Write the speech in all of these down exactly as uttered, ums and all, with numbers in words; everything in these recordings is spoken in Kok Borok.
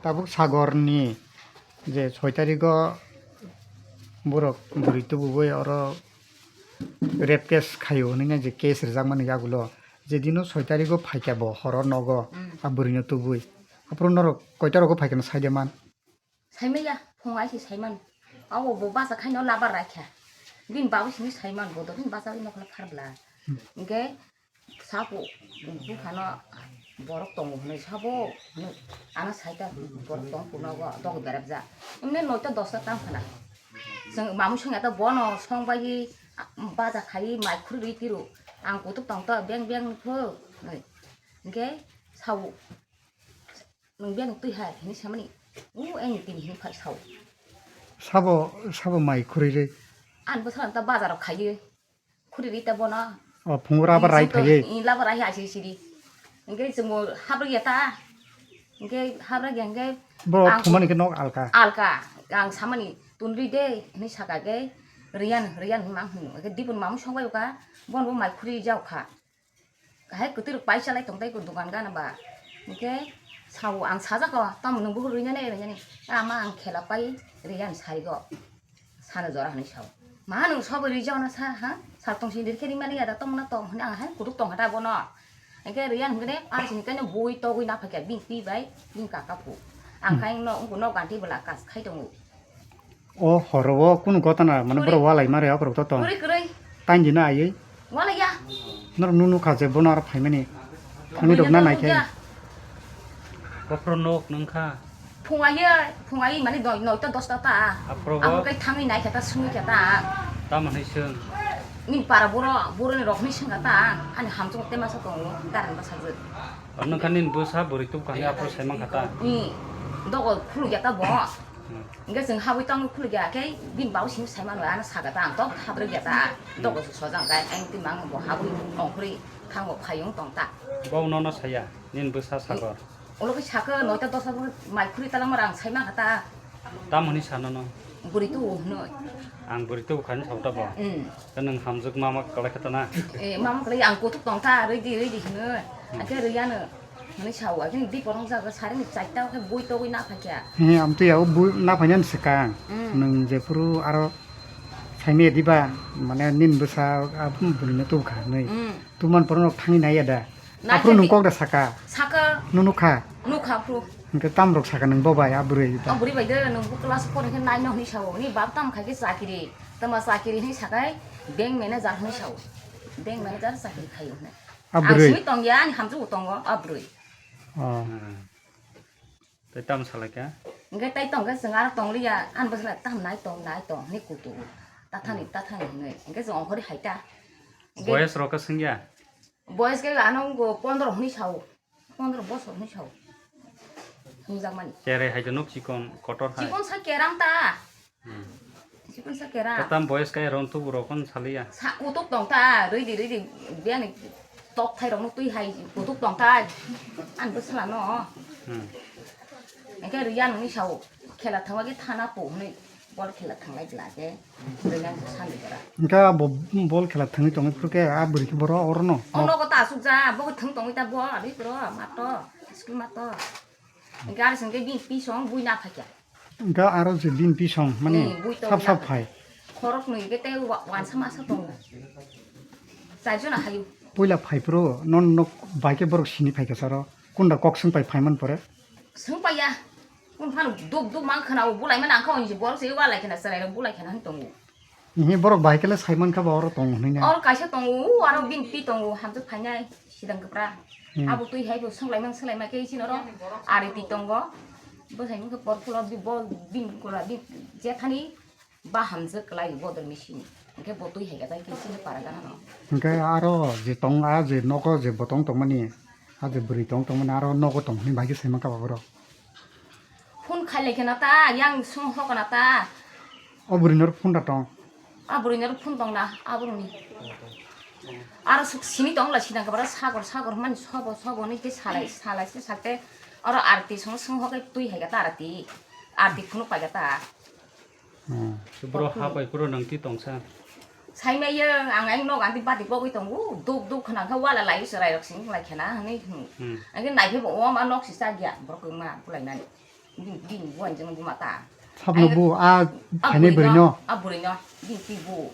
Tabuk Sagorni je soi tarigo borok bwrwi tubugwi oro rape case khaio hwnwi je case rwjakmani yagulo, je dino soi tarigo phaikha bo horo nogo, hmm, a bwrwino tubui. Aphuru norok koita rogo phaikha no saide man? Saimaya, phung ai se saiman. Abo bo basa khaino labar raikha. Bini babu simi saiman bo do, bini basa ino khala pharbla. Hmm. Hwnkhe Sabo buphano borok tongo hwnwi sabo hwnwi ano saita borok tong phuru nogo dogo berajak. Emne noita dosta tang phana. Chwng mamwi songya ta bono song bai baja khai mai khurui tiro. Ang kutuk tong ta beng beng pho. Hwnkhe sao nwng beng twi hai hwnwi samani. U eng tini hwnwi phai sao. Sabo, sabo mai khurui rwi. Ang bwsano ta bazaro khaiwi. Khuri ri ta bono. O, phungra aba rai phaiye. Ila ba rai hai siri siri. Hwnkhe chwngbo habra ya ta. Hwnkhe habra ya hwnkhe bo ang thumani khe nok alka. Alka. Ang samani tun ri de hwnwi saka khe Riyan, Riyan hwnwi mang hwnwi. Hwnkhe dibun mamung songbai ka. Bono bo mai khuri jau kha. Hai kwtwirok paisa lai tong tai dukan gana ba. Hwnkhe sao ang sajak o, tamo nwng buhur rinani, rinani. Ama ang khela pai Riyan sarigo. Sana jora hwnwi sao. Ma nwng sobo rijao na sa, ha? Sal tong sini rikhe rimani ya da tong na tong hwnwi ang hai kutuk tong hata bono. Hwnkhe Riyan hwnkhe de, ah, sini kaino bui togwi na phakya, bini twi bai, bini kaka phu. Ang hmm. Khai no, wngkha no ganti bwla kas khai tongo. O horo o kunu gotana, mane kwrwi. Borok walai mare okrok to tong. Kwrwi, kwrwi. Tain dina ayui. Walai ya. Nor nunu kha je bono aro phaimani. Thangwi rok na nai khe. Bokhro nok nung kha. Phung aye, phung aye mani noi, noita dosta ta. Aphro bo? Aphro kai thangwi nai khe ta, sungwi khe ta. Tamo hinwi swng? Ni para boro, boro ni rok hinwi swng kha ta. Ani hamchung te masa tongo, daran basa jwk. Ano kha nini bwsa bwrwi tub kha hinwi aphro sai man kha ta. Ni, dogo khuluk ya ta bo. Hmm. Hingke chwng habwi tongwi khuluk ya khe, bini bau simi sai mano, ano saka ta ang tok habrwk ya ta. Hmm. Dogo sojang kai, ang twi mang bo habwi tongkhri thango phayung tong ta. Bo nono saya, nini bwsa sagor. Ulo khe saka noita dosa bo mai khuri talangma rang sai man kha ta. Tam hwnwi sa nono? Bwrwi tubu hwnwi. Ang bwrwi tubu kha hwnwi sa ta bo? Hmm. Khe nwng hamjwk mama kwlai kha ta na? Eh, mama kwlai ang kutuk tong ta, rwidi, rwidi hwnwi. Hmm. Akhe rwiyano hwnwi sa o, akhe di porong jaga sari ni chaita khe bui togwi na phakya. He, amtwi ya o bui na phainani swkang. Hmm. Nwng jephuru aro saimaya diba, mane nini bwsa, ah, bwrwino tubu kha hwnwi. Hmm. Tuman porong rok thangwi naiya da? Nai aphuru khe nwng di-, kok da saka? Saka. Nung nukha? Nukha aphuru. Hwnkhe tamrok saka nwng bo bai, a bwrwi bai? A bwrwi bai de, nwng bo class four hwnkhe nine no hwnwi sao. Ni bab tam khai khe chakiri. Tamo chakiri hwnwi sakai, bank manager hwnwi sao. Bank manager chakiri khaio hwnwi. A bwrwi? Ang simi tongya, ani hamjwk bo tongo, a bwrwi. Oh. Hmm. Tei tamo salai kha? Hwnkhe tei tong khe chwng aro tong liya, ani bwswk tam nai tong, nai tong hwnwi kutu. Tathani, hmm, tathani hwnwi. Hwnkhe chwng ongkhorwi hai ta. Hwnkhe boyes rok khe swngya? Boyes khe ano wngkha pondro hwnwi sao. Pondro bosor hwnwi sao. Hwnjakmani. Cherai hai to nuk chikon kotor hai. Chikon sa kerang ta. Hmm. Chikon sa kerang. Katam boyes kai ron tu burok kon saliya. Sa kutuk tong ta, rwidi rwidi biyani tok thai rok nuk twi hai kutuk tong ta. Ani bwsla no. Hmm. Hwnkhe Riyan hwnwi sao, khela thangma khe thana po hwnwi bol khela thanglai glak khe Riyan sandi jora. Hwnkhe abo bol khela thangwi tongwi phuru khe a bwrwi khe boro orono? O nogo ta asukjak, bo khe thwng tongwi ta bo, aboni puro mato, school mato. Hwnkhe aro se hwnkhe bini pisong bui na phaikha. Hwnkhe aro je bini pisong, mani hmm, bui tongwi sap sap na phai. Khoroknwi hwnkhe tei wa-, wansa masa tongo. Char jona hayo. Puila phai phuru, non nok bai khe borok sini phaikha saro. Kunda kok swng pai phaiman pore? Swng paiya. Kung phano duk duk mang khna o bulai mani ang kha o hinwi borok se wa lai khna chwrai rok bulai khna hin tongo. Ihi borok bai khe le sai man kha ba oro tongo hinwi na. Oro kaisa tongo, o aro bini pi tongo, hamjwk phainai sidang kwpra. Hmm. Abo twi hai bo swng lai man swng lai ma khe isin oro ari twi tongo. Bo sai mung khe por phulo bi bo bini kura bi je thani. Ba hamjwk kwlai bodol misini. Hwnkhe bo twi hai khe tai khe chini para gana no. Hwnkhe aro je tong, a je nogo je botong tongmani, a je bwrwi tong tongmani, aro nogo tong hwnwi bai khe sai mankha ba borok. Phone khai lai khe na ta, yang song ho kana ta. O bwrwi nor phone da tong. A bwrwi nor phone tong na, a bwrwi ni. Aro suk sini tong la sinang kabara sagor, sagor man sobo, sobo ni ke salai, salai se sakte. Aro arti song song ho ke twi hai khe ta arti. Arti phunuk pai khe ta. Hmm. Boro ha pai phuru nang ti tongsa. Sai mai ye, ang, ang nog anti bati bogwi tongo, duk duk khna kha wala lai se rai rok sing lai khna hwnwi hwn. Hmm. Ang nai phi bo o ma nok si sa gya, borok ma bulai nani. Bini, bini buan jeng buma ta. Sabno bu a phainai bwrwi no. A bwrwi no, bini twi bu.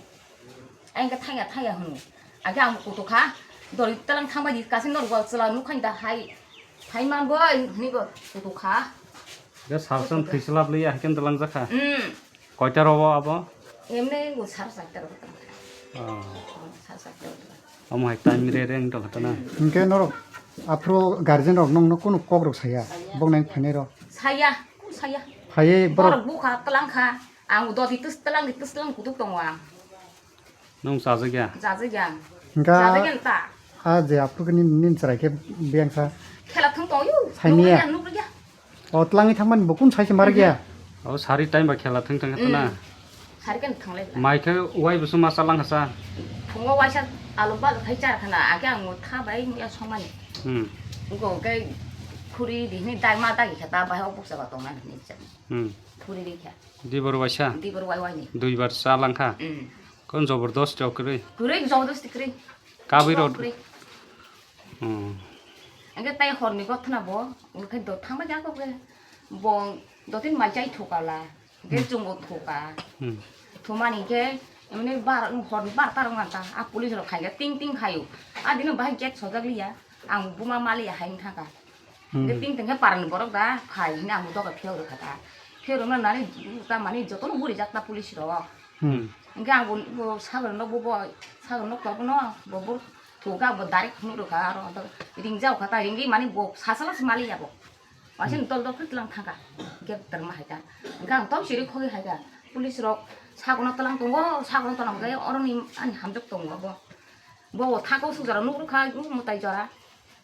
Ai ka thaya thaya hunu. Age ang kutu kha. Dori talang thangba di kasin nor gol chwla nukhani da hai. Hai man bo ni bo kutu kha. Ga salsan thwislap liya haikhen talang jakha. Hmm. Koita robo abo? Emne bo sar sakta robo. Oh. Sar sakta robo. Omo hai time re re wng tongkha na. Hinkhe norok aphuru guardian rok nongno kunu kok rok saya? Bok nang phainai rok. Saya, saya. Phaiye borok. Borok bukha, twlang kha. Ang doti twis twlang, twis twlang kutuk tongo ang. Nung chajakya? Chajakya ang. Hinkhe chajakya ta. A je aphuru khe nini, nini chwrai khe biyang sa. Khela thung tong yu. Saimanya. Nukliya, nukliya. O twlangwi thangmani bo kun sai se mar gya. O sari time ba khela thang thang na. Sari kan thanglai. Mai khe wai busu ma chalang hasa. Phungo waisa alu ba khai char khana ake ang tha bai ya songmani. Hmm. Go kai khuri di ni dai ma dagi khata bai o buksa ba tongna ni cha. Hmm. Khuri di kha. Di bor waisa. Di bor wai wai ni. Dui bar chalang kha. Hmm. Kon jabardast chokri. Khuri jabardast khuri. Kabui rod. Khuri. Hmm. Hingke tai horni gothna bo, hingke do thangma ja kok ke. Bo dotin mai chai thukala, hingke chungo thuka. Hmm. Thumani hingke, emni bar, horni bar tar wngkha ta, a police rok khaikhe ting ting khaio. A dino bahai gate sojak liya, ang buma maliya hai wngkha ka. Hmm. Hingke ting ting khe parani borok da phai hini ang doga phiyok rwkha ta. Phiyok rwmani nani ta mani jotono buri jak ta police rok. Hmm. Hingke ang bo, bo sagor nok bo, bo sagor nok tok no, bo, bo Thuka bo direct phunuk rwkha aro ringjao kha ta ringri mani bo sasala se mali yabo. Waising dol dol khe tlang thangkha. Gate terma hai ta. Hingke ang tong siri khogwi hai ta. Police rok sagono tlang tongo, sagono tlang khe oroni ani hamjak tongo bo. Bo thago sujara nuk rwkha, nuk mwtai jora.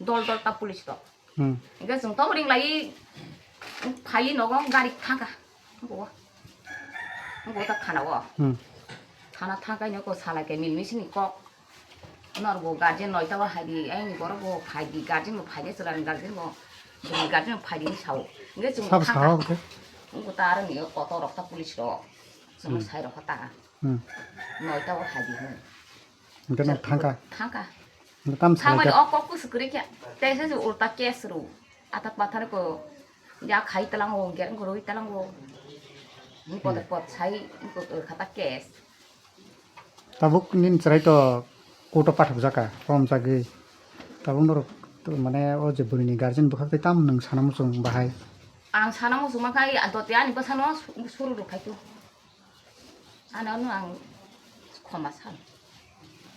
Dol dol ta police rok. Hmm. Hingke chwng tong ring lai phai nogo gari thangkha. Bo. Bo ta thana o. Hmm. Thana thangkha noko salai ke mil misini kok. Norok bo guardian noita o hai di, ayang ni borok bo phai di, guardian bo phai di, chwla ni guardian bo, chwla ni guardian bo phai di hinwi sao. Hingke chwng sabo thangkha. Sao hingke? Wngkha ta aro ni kotor rok ta police rok. Chwng hmm sai rok kha ta. Hmm. Noita o hai di hwn. Hingke no thangkha? Thangkha. Hingke tam salai kha? Thangmani o kok kusu kwrwi khe. Tei se ulta case rw. Atak pathar ko. Ya khai talang o, gereng rwi talang o. Ni pot pot sai, ni pot khata case. Tabuk nini chwrai to court o pathok jaka, pom jagwi. Tabuk norok to mane o je bwrwi ni guardian bwkhak tei tam nwng sana muchung bahai. Ang sana muchung ma khai, a dote ani bwsano su-, suru rw khai tu. Ano no ang khoma san.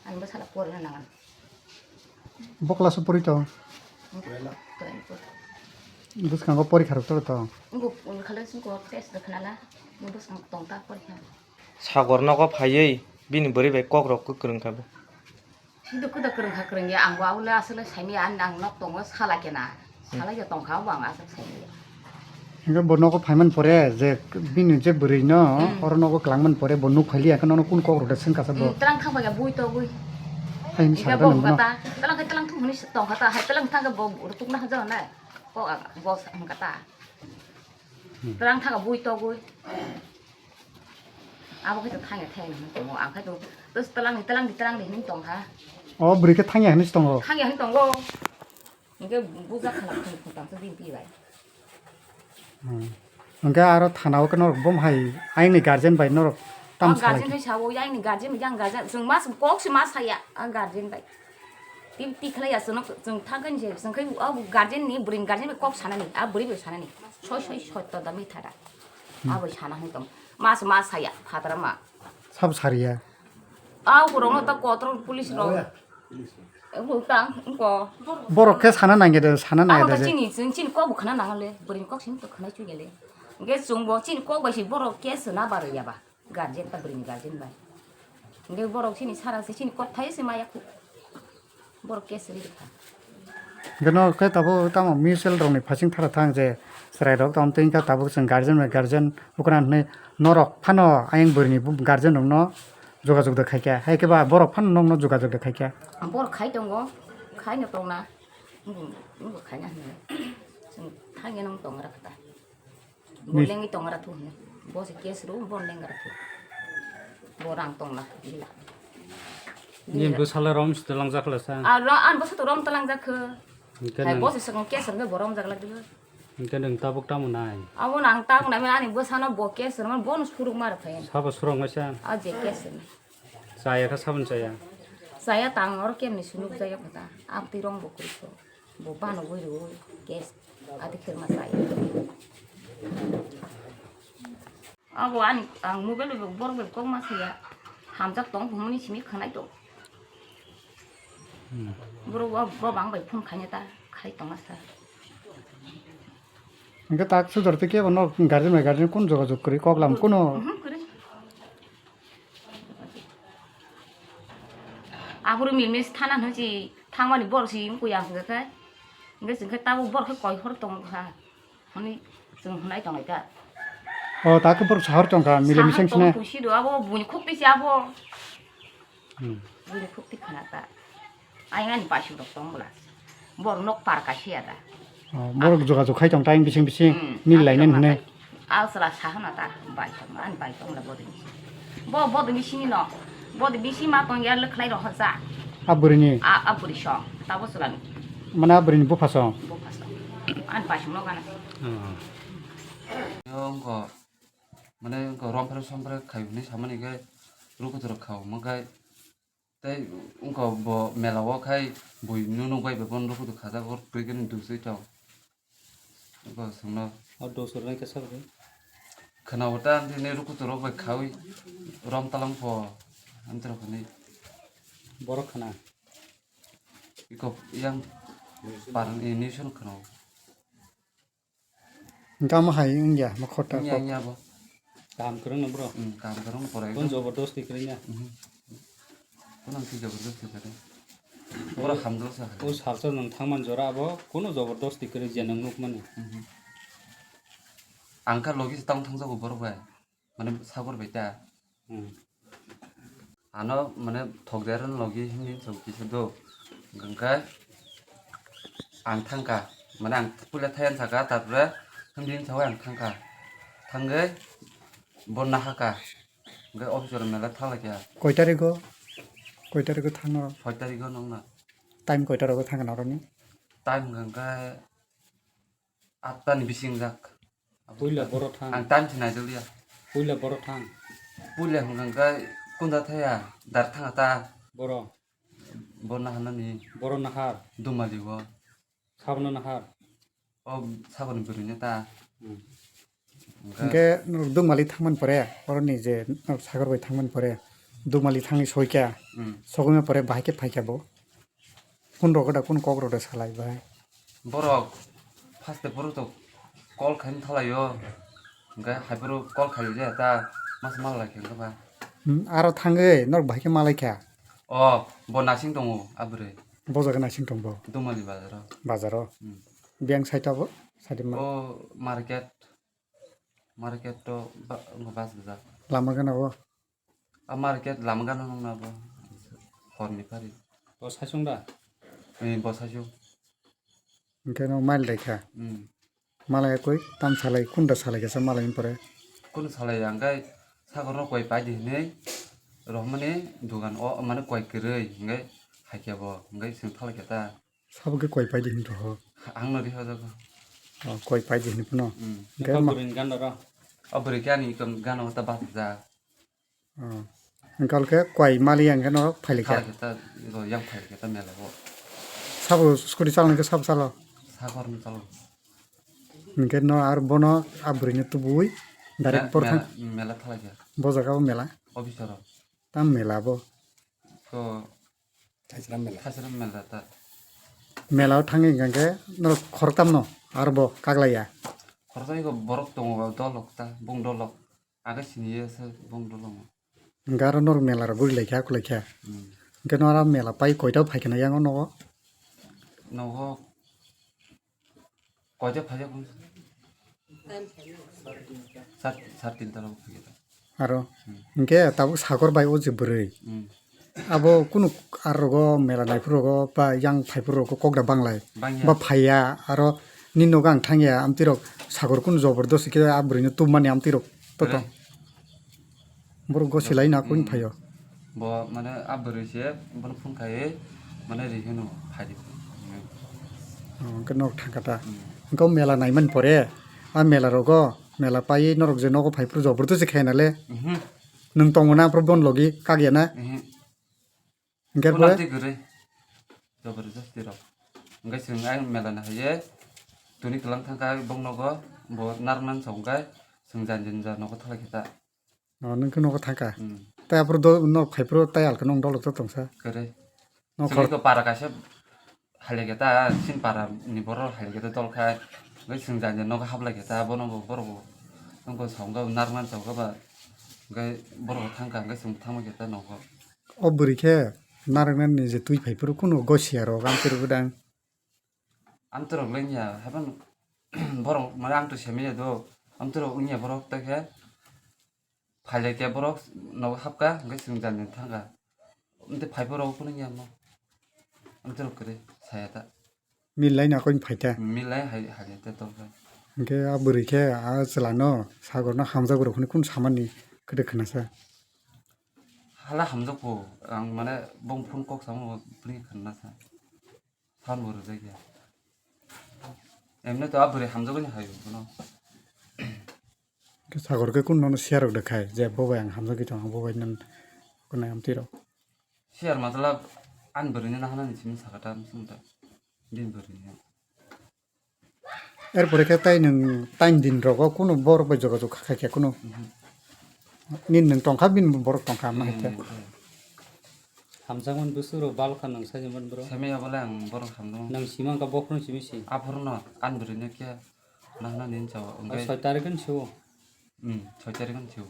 Ani bwsala porina nangan. Bo class o pori to? Twelve. Bwskango porikha rok to to? Ngo khale singko test de khnala. Bwskang tong ta porikha. Sagor nogo phaiwi bini bwrwi bai kok rok kwrwng kha bo. Sido kuda kwrwng kha kwrwng ya, ang bo le aswk le saimaya, ang, ang nok tongo sala kena. Sala ya tong kha bo ang aswk saimaya. Hingke bo nogo phaiman pore je bini je bwrwi no hmm oro nogo kwlangman pore bo nuk phailiya, hingke nono kun kok rok de swng kasa bo? Hmm, twlang thang ya bui to bui. Hai ni hingke sa bo da hwnkha ta, twlang khe twlang thung hwnwi tong kha ta, hai twlang thang khe bo rwtuk na ha jao nai. Kok ang bo hwnkha ta. Hmm. Twlang thang bui to bui. Abo khe to thangya thai hwnwi tongo. Ang khe to, to twlang di, twlang di, twlang di hwnwi tong kha. O bwrwi khe thangya hwnwi se tongo? Thangya hwnwi tongo. Hingke buja khala khum khum tang se din pi bai. Hmm. Hingke aro thana o khe norok bom hai ayang ni guardian bai norok tam salai. Guardian bai sao, ayang ni guardian bai, yang guardian, chwng mas kok se mas saya, a guardian bai. Tip tik khlai ya, chwng, chwng thang khe ni se, chwng khe o guardian ni, bwrwi ni guardian bai kok sanani, a bwrwi bai sanani. Soi, soi, soi, to da mi thada. Hmm. A bai sana hwn tong. Mas, mas saya, phatra ma. Sab sariya. A borok no ta kotor police rok. Bo ta, ko. Borok khe sana nangya de, sana nangya de. Chini, chini, chini kok bo khana nangale, bwrwi ni kok sini to khana chugale. Ge chwng bo chini kok bai si borok case na barwi ya ba. Guardian ta bwrwi ni guardian bai. Hingke borok chini sara se chini kok thai se maya khu. Borok case ri kha. Gano khe tabo tamo mutual rok ni phasing thara thang je chwrai rok tamo twi kha tabuk chwng guardian bai guardian ukra hwnwi norok phano ayang bwrwi ni guardian rok no jogajog da khai kha. Hai khe ba borok phano nokno jogajog da khai kha. Borok khai tongo, khai no tongna. Nung, nung khai na hwnwi. Chwng thang ya nung tong ra kha ta. Bo lengwi tong ra thu hwnwi. Bo se case rw, bo leng ra thu. Bo rang tong la, bila. Ni bwsala rom se tlang jak la sa. A, ro-, an bwsa to rom tlang jak kho. Hai bo se sakang case rw bo rom jak la dilo. Hwnkhe nwng tabuk tamo nai? Abo nang tabuk nai mani, ani bwsano bo case rwmani, bono suruk ma rwphai. Sabo surok maisa? A je case rwmani. Chaya kha saboni chaya? Chaya tang oro kemni sunuk jaya kho ta. Amtwi rong bo kwrwi kho. Bo bano bui rwui case adi khe ma chaya. Abo ani ang mobile bai borok bai kok ma saya. Hamjak tong hwnmani simi khwnai to. Hmm. Borok bo, bo bang bai phone khaina ta khai tong sa. Hwnkhe tak sudor tei kebo no guardian bai guardian kun jogajog kwrwi kok lam kuno? Mhm, kwrwi. Aphuru milmis thana hwnwi si thangmani borok si wngkha ya hwnkhe. Hwnkhe chwngkhe tabuk borok khe koi hor tong kha. Hwnwi chwng hwnai tongnai ta. O, ta khe borok sahor tong kha, mile mising sine. Puisi do abo, buini khuk twi si abo. Hmm. Buini khuk twi khna ta. Ayang ani paisuk rok tong bwla. Borok nok par kaisa ya da. O, borok jogajog khai tong ta, ayang bising bising, hmm, mil lainai hwnwi. Al sala sa hwna ta, bai tong, ani bai tong la bodi. Bo, bodi bising no. Bodi bising ma tong ya le khlai rok hoja. A bwrwini? A, a bwrwi song, tabo chwla ni. Mane a bwrwini bupha song? Bupha song. Ani bai song no gana. Hmm. Yo, wngkha, mane, wngkha, romphre somphre khai hwnwi samani khe, rukutu rok khao, omo khe, tei wngkha bo mela o khai bui nunuk bai bo bono rukutu khajak, hor twi khe dusui tong. Wngkha, chwngno. O dos rwna khe sabri? Khwna o ta, amtwi nini rukutu rok bai khaui rom talang pho, amtwi rok hwnwi. Borok khwna? Iko yang parang ini sun khwna o. Hwnkhe omo hai wngya, ma khorta wngya, kok. Wngya bo. Kaham kwrwng no bro? Hmm, kaham kwrwng no porai. Kun jabardasti kwrwngya? Mhm. Kun ang ki jabardasti kwrwng? Boro hamjwk sa hai. O salsa nwng thangmani jora abo kuno jabardasti kwrwi je nwng nukmani. Mhm. Ang kha logi se tang thangjago borok bai. Mane sagor bai ta. Hmm. Ano mane thokder logi himni chwng kisa do. Hwnkhe ang thangkha. Mane ang puila thaiyan saka, tarpore himni chwng ang thangkha. Thangwi bo nahaka. Hwnkhe office rok mela thalaikha. Koi tarigo? Koi tarigo thangno? Soi tarigo nongna. Time koi tarigo thangna oroni? Time hwnkhe atta ni bising jak. Puila boro thang. Ang time se naidoliya. Puila boro thang. Puila hwnkha khe kunda thaya, dar thanga ta. Boro? Bo naharnani. Boro nahar? Dumali o. Sabono nahar? O saboni bwrwino ta. Hmm. Hwnkhe norok Dumali thangmani pore, oroni je norok Sagor bai thangmani pore, Dumali thangwi soikha, hmm, sogwima pore bahai khe phaikha bo. Kun rok da, kun kok rok da salai bai? Borok first borok to call khaina thalaio, hwnkhe hai borok call khaijaya ta, mas mal lai khe wngkha ba. Hmm, aro thangwi norok bahai khe malaikha? O, bo nasing tongo, a bwrwi. Bo jaga nasing tong bo? Dumali bazaro. Bazaro? Hmm. Biyang side abo? Side ma? O market, market to ba-, bas bwjak. Lama gana o? A market lama gana nung na bo. Hor ni phari. Bo saichung da? Eh, bo saichung. Hwnkhe no mail daikha? Hmm. Malai koi tam salai, kunda salai kasa malai ni pore? Kunu salai ang kai sagor no koi pai di hinui rohmani dugan o mane koi kwrwi hinui haikhe bo hinui sing thalai khe ta. Sabo khe koi pai di hin roho? Ang no riho jago. O, koi pai di hin phano. Hmm. Hwnkhe ma- Bwrwi ni gana ro? O bwrwi khe ani gana o ta bachajak. Oh. Hwnkhe khe koi mali yang khe norok phailikha? Kha khe ta, ro yang phailikha ta mela o. Sabo scooty chalani khe sabo chalo? Sagor no chalo. Hwnkhe no ar bono a bwrwino tubui direct me-, bor thang-, mela, mela thalaikha. Bo jaga o mela? Office o. Tam mela bo? Ko Thaichara mela. Thaichara mela ta. Mela o thangwi hwnkhe norok khoroktam no ar bo kaglaiya? Khorokjagwi khe borok tongo dolok ta, bung dolok. Age siniya se bung dolongo. Hwnkhe aro norok mela rok gurilaikha, hakuhlaikha. Hmm. Hwnkhe norok mela pai koita phaikha na yang o nogo? Nogo koita phaiya kung? Sat, sat tinta rok phaiya ta. Aro? Hmm. Hwnkhe tabuk Sagor bai o je bwrwi. Hmm. Abo kunu ar rogo mela naiphuru rogo ba yang phaiphuru rogo kok da banglai. Bangya. Ba phaiya, aro nini nogo ang thangya, amtwi rok Sagor kunu jobordosti khe a bwrwino tubmani amtwi rok to tong. Bwrwi. Borok gosi lai na kung phaio. Bo mane a bwrwi se bono phone khai mane ri hino phai di. Oh, hwnkhe nok thangkha ta. Hmm. Hwnkhe o mela naimani pore, a mela rogo, mela paiwi norok je nogo phai phuru jobordosti khaina le. Mhm. Nwng tongo na aphuru bon logi kagya na? Mhm. Hwnkhe Bo pore? Nang twi kwrwi. Jobordosti rok. Hwnkhe chwng ayang mela ni hai ye tuni kwlang thangkha bong nogo, bo narwknani chong khe chwng jani jani nogo thalai khe ta. Oh, nwng khe nogo thangkha. Hmm. Tai aphuru do-, nok phai phuru tai alkhe nong dolok to tongsa. Kwrwi. Nok Chwng khor- ko para kaisa hai lai khe ta, sin para ni borok hai lai khe ta dol khai. Hwnkhe chwng jani jani nogo hap lai khe ta, bono bo borok bo. Nwng ko song khe narwknani chong khe ba. Hwnkhe borok bo thangkha, hwnkhe chwng thangma khe ta nogo. O bwrwi khe narwknani je twi phai phuru kunu gosia rok amtwi rwgwi dang. Amtwi rok le wngya, haban borok mane amtwi semiya do, amtwi rok wngya borok ta khe phai lai khe borok nogo hapkha, hwnkhe chwng jani jani thangkha. Amtwi phai phuru rok kunu wngya mo. Amtwi rok kwrwi saya ta. Mil lai na koi phai ta. Mil lai hai, hai ta tong kha. Hwnkhe a bwrwi khe a chwla no sagor no hamjak rok hwnwi kunu samani kwrwi khna sa. Hala hamjak phu, ang mane bong phone kok samo bwrwi khna sa. Phone bo rwjak ya. Emne to a bwrwi hamjagwi ni hai bono. Khe sagor khe kun nono share rok de khai, je bo bai ang hamjagwi tongo, bo bai nang kunai amtwi rok. Share matlab an bwrwi ni nahana ni simi sakata sumta. Din bwrwi ni. Erpore khe tai nwng time din rogo kunu borok bai jogajog kha khe kunu. Mhm. Nin nwng tongkha, bini borok tongkha, ma hai khe. Hmm, hmm. Hamjakmani bwswk rok bal kha nwng sajagmani bro. Semi ya bole ang borok hamjakmani. Nwng sima wngkha bokhorok simi si. Aphuru no kan bwrwi no khe nahna nin chao. Soi tarik ni sio. Hmm, soi tarik ni sio.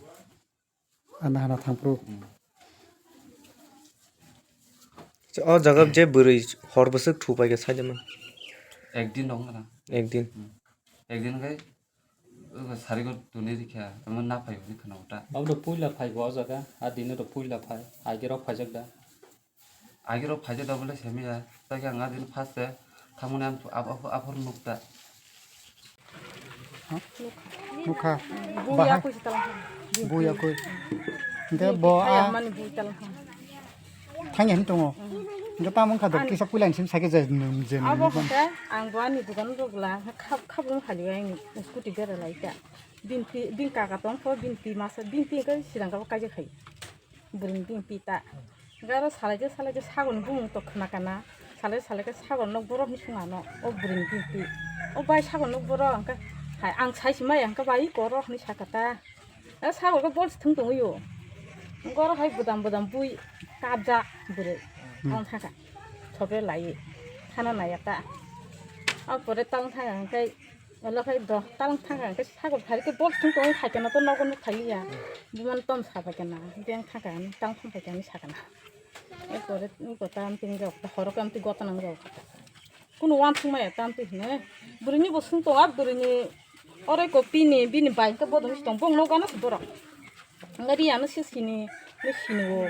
Ano hana thangphuru. Hmm. O jaga je bwrwi hor bwswk thu pai khe sajagmani. Ekdin rok wngkha na. Ekdin. Hmm. Ekdin khai Obo sarigo tuni rikha, tamo na phai hwnwi khwna uta. Abo to puila phai bo o jaga, a dino to puila phai, agirok phaijak da. Agirok phaijak da bole semiya, ta khe ang a dino first se thangmani ang ap-, ap-, aphuru nukta. Nukha. Buya Bahai. Koi se talang. Buya koi. Hingke bo a mani bui talang. Thangya hin tongo. Hingke tamo wngkha do kisa puila ni sim sakhe je nung je nung. Abo hwnkhe ang bo ani dokan rok la khab khab wng phali bai ani scooty bera lai ta. Bini pi bini kaka tong kho bini pi masa bini pi khe sirang kabo kaijak khai. Bwrwini bini pi ta. Garo salai je salai je sagor ni bumung tok khna kana. Salai salai khe sagor nok borok ni sung ano o bwrwini bini pi. O bai sagor nok borok hwnkhe hai ang sai si maya hwnkhe bai koro hwnwi saka ta. A sagor khe bol se thung tongwi o. Goro hai bwdam bwdam bui kabjak bwrwi. Hmm. Ang thangkha. Sobre laiwi. Khana naiya ta. Ang pore tang thangkha hwnkhe, olo khai do, tang thangkha hwnkhe sagor phari khe bol se thung tongwi hai khe no to nogo nuk thaliya. Bumani tom sa pai khe na. Beng thangkha hwnwi tang thang pai khe hwnwi sakha na. Ei pore ni kota amtwi ni rok ta horo khe amtwi gota nang rok. Kunu uansukmaya tamtwi hwnwi. Bwrwini bo sung tongo, a bwrwini oro eko pini, bini bai hwnkhe bodol wngsi tongo. Bongno gana se borok. Wngkha riyano se sini, no sini o.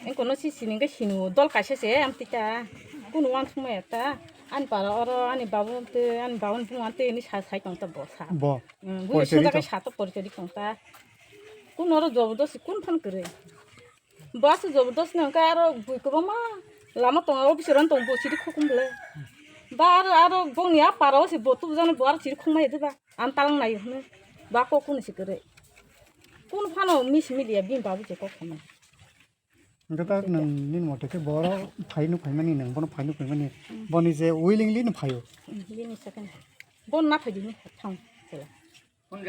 Engkono se sini hwnkhe sini o. Dol kaisa se amtwi ta. Kunu uansukmaya ta. Ani para oro ani babu tei ani babuni buma tei hwnwi sa sai tong ta bo sa. Bo. Hmm, bui Porichori sungjakhe tong. Sa to porichori tong ta. Kunu oro jobodosti kun phan kwrwi. Bo aswk jobodosti no hwnkhe aro bui kwbangma lama tongo, o bisero tong bo chiri khukung bwle. Ba aro, aro bongni a para o se bo tubujani bo aro chiri khukmai de ba. Ang talang nai hwnwi. Ba kok kunu se kwrwi. Kunu phano misi miliya bini babu je kok hwnwi. Hwnkhe ta nwng nini mote khe bo oro phai nuk phaimani nwng bono phai nuk phaimani. Hmm. Boni je willingly no phaio. Hmm, bini second. Bon na phai dini thang.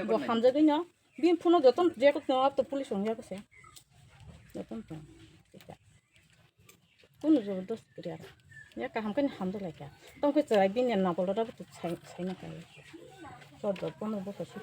Bo hamjagwi no. Bini phone o joto je ko tong, to police rok ya ko se. Joto tong. Kunu jobodosti kwrwi aro. Ya kaham khe hamjak lai kha. Tong khe chwrai bini nokol rok bo sai, sai na kha. Choddo pondro bosor si.